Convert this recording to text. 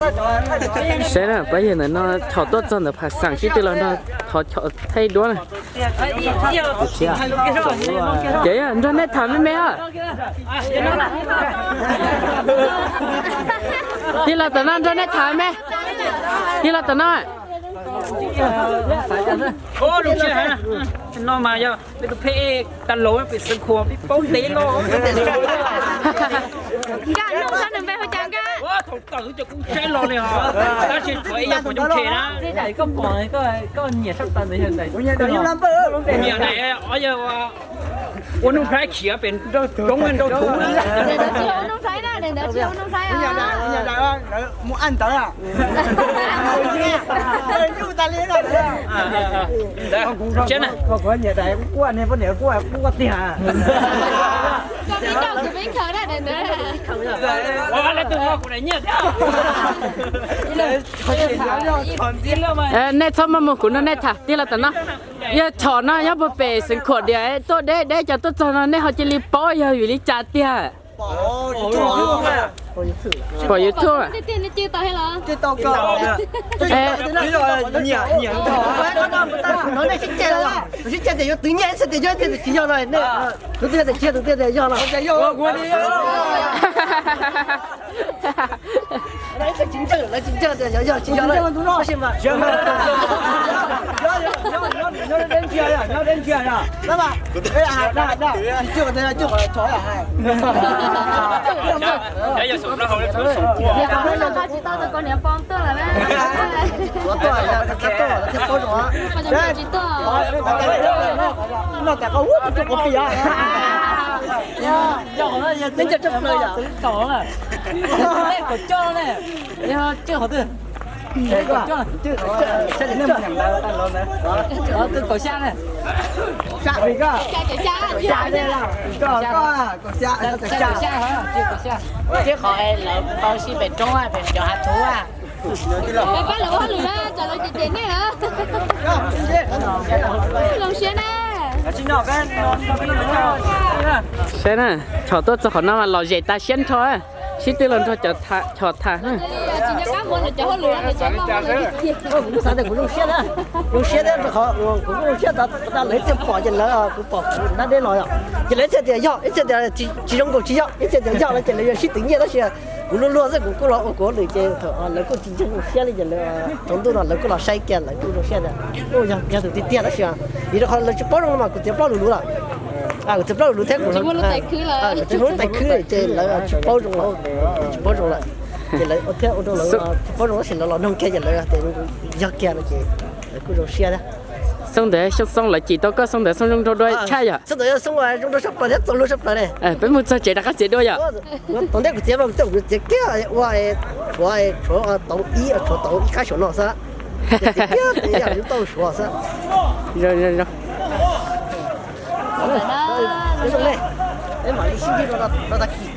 Saib na, pab yawg ntawm no chom tuaj txog ntawm Phav Xeem sib tw los nrog thov chom thaij duab na. Ces nrog nej tham me me os. Tig los tom no nrog nej tham me. Tig los tom no. Peb tus phej tag laus pem Xeev Khuam peb paub ntev los. Nkaj Nuj, nws npe hu cas Nkaj? Thaum tawm cov kuv saib los li os, tab sis thaum ib yam pom coob tshe na. Nyiam daim ob yawg ua Nuj Nplhaib khiav pem roob nrau thuv. Mus aj ntawd. Kuv nyiam daim kuv quaj ne, poj niam kuj quaj tiag. Nej txhob maj mus, kuv nrog nej tham. Tig los tom no. Yog chom no nyob puag pem Xeev Khuam diam, tuaj deb deb cov tuaj txog no nej ho cia li paub yog vim li cas tiag? Pom YouTube. Sib ceg tias yuav twv nyiaj, ib txhia tias yog, ib txhia tias tsis yog no. Tus twg tias tsis yog, tus twg tias yog no. Lawv tsis ntseeg, lawv tsis ntseeg tias yog, yog tsis yog lawm. Tab sis mas Tib qhov lawv tau sib pem roob pem cov hav thuv. Pab lawv ua hauj lwm na, tsam lawv cem cem nej na. Zoo siab na. Saib na, chom tuaj txog qhov no mas lom zem tas siab nrho, sib tw los nrog cov chom tham. Kuv xav tias kuv zoo siab na, zoo siab thiab rau qhov kuv kuj zoo siab tas lawv ib txhia pom ces lawv, kuv pom kuv dab deb los yom, ces lawv ib txhia tias yog, ib txhia tias tsis zoo nkaus tsis yog, ib txhia tias yog no ces lawv yuav sib twv nyiaj tab sis kuv luag luag xwb kuv kuj los ua kuv lwm ces lawv kuj tsis ntseeg zoo siab li ces lawv tsaus ntuj no lawv kuj los saib kiag lawv kuj zoo siab tias yog tus tiag tiag tab sis vim rau qhov lawv tsis paub zoo no mas kuv txiav plaub lus luv lawm. Kuv txiav plaub lus luv thiab kuv tsis muaj lub tais khwb ces lawv tsis paub zoo lawm, tsis paub zoo lawm. Ces lawv thiaj ua rau lawv tsis paub zoo tab sis lawv los noog kiag ces lawv tias yog kiag no ces lawv kuj zoo siab thiab. Xyoo ntawd xyoo xoo lawv cim tau koj xyoo ntawd xyoo zoo nraug dua tshaj yom? Xyoo ntawd xyoo zoo nraug tshaj plaws thiab txaus luag tshaj plaws ne. Peb mus txog tsev rov qab txiav dua yom? Tom ntej kuv txiav mas kuv txiav kiag ua tshuav, tshuav tau ib, tshuav tau ib qab saum no xwb. Txiav kiag yog yus tau suav xwb. Zoo zoo. Peb mam li sib ntsib rau tag kis.